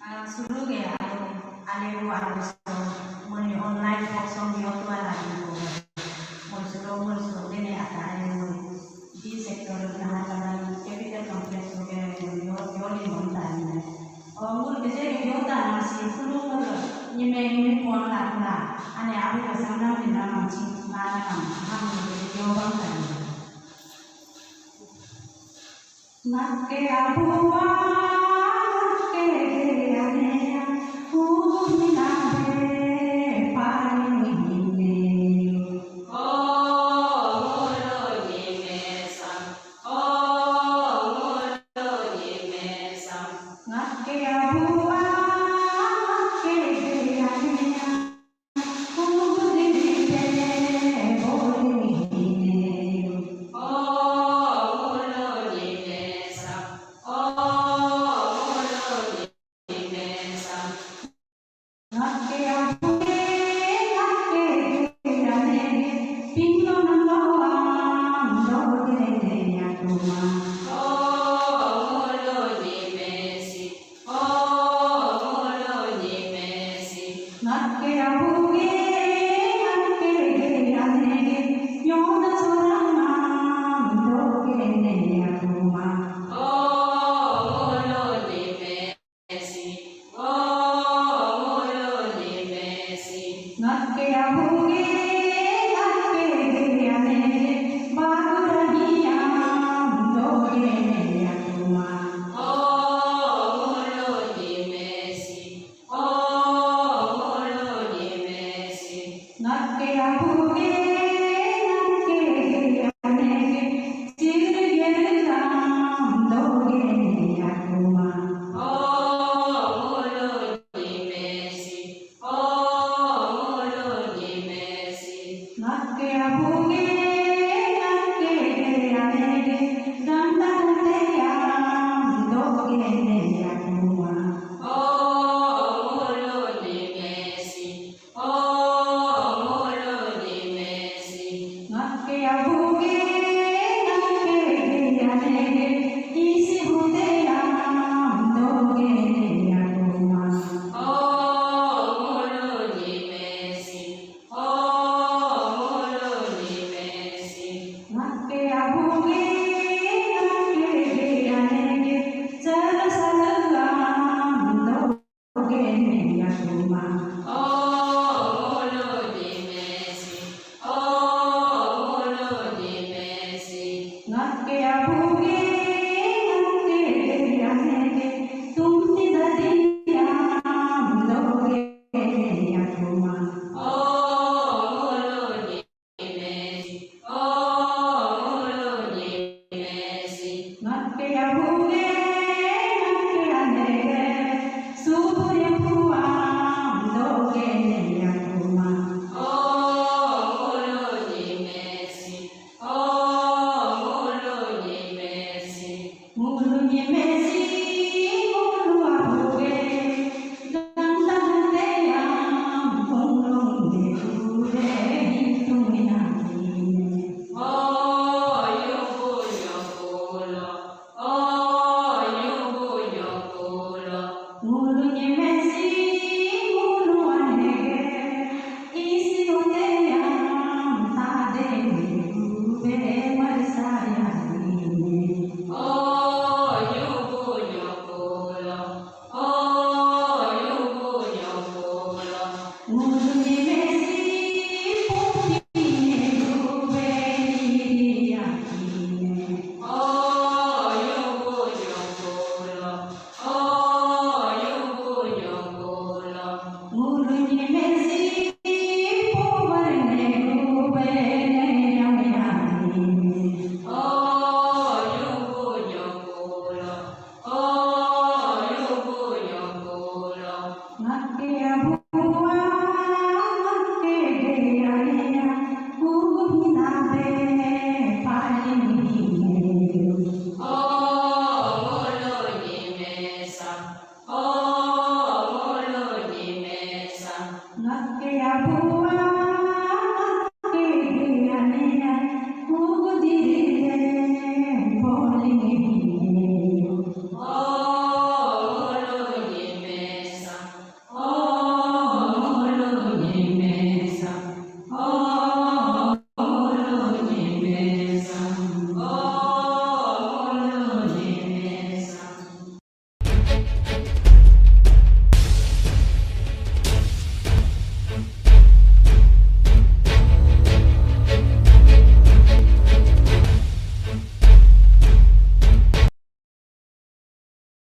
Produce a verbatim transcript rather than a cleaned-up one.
Ah, sulu ge alo, ale ru alo so, muni online kok song yo tua la di ko. Mul sulu mul sulu de ne ata ale ru. Di sector na hata na capital complex ho ge yo, yo ni mon ta ni. O mul ke je yo ta na si sulu mul ni me ni me kuang la la. Ane abu ke sang na ni na ma chi ma na ma. Ham ni yo bang ta ni. Ngakke abua, ngakke geyane, umi nabe paling hine. Oh, ngulu nyime sam. Oh, ngulu nyime sam. Ngakke abua, ngakke geyane. Ngakke abuge, ngakke ge anege, nyona sorang mam doge ne akuma. Oh, ngulu nyimesi, oh, ngulu nyimesi. Ngakke abuge, ngakke ge anege, bagura hiam doge ne akuma. Oh, ngulu nyimesi. Oh, ngulu nyimesi. Ngakke abuge, ngakke ge anege, sirge ram doge ne akuma. Oh, ngulu nyimesi. Oh, ngulu nyimesi. Ngakke abuge, ngakke ge anege, danta dante am doge ne akuma. Oh, ngulu nyimesi. Oh, ngulu nyimesi. Ngakke abuge, ngakke ge anege, isi hute am doge ne akuma. Oh, ngulu nyimesi. Oh, ngulu nyimesi. Ngakke abuge, ngakke ge anege, sala sala am doge ne akuma. Oh, ngulu nyimesi. Oh, ngulu nyimesi. Ngakke abuge, ngakke ge anege, tumti dadi am doge ne akuma. Oh, ngulu nyimesi. Oh, ngulu nyimesi. Ngakke abuge, ngakke anege, suburi puam doge ne akuma. Oh, ngulu nyimesi. Oh, ngulu nyimesi. Ngulu nyimesi, ngulu abuge, dang dang te am, ngulu nyimesi, hitung minang ine. Oh, yubu nyukulo. Oh, yubu nyukulo. Ngulu nyimesi, ngulu anege, isi ote am tade nyuku be marsaya ine. Oh, yubu nyukulo. Oh, yubu nyukulo. Ngulu nyimesi, puti nyuku be ni akine. Oh, yubu nyukulo. Oh, yubu nyukulo. Ngulu nyimesi, pubar ne gube ne yami akine. Oh, yubu nyukulo. Oh, yubu nyukulo. Ngakke abua, ngakke ge anege, umi nabe paling hine. Oh, ngulu nyimesa. Oh,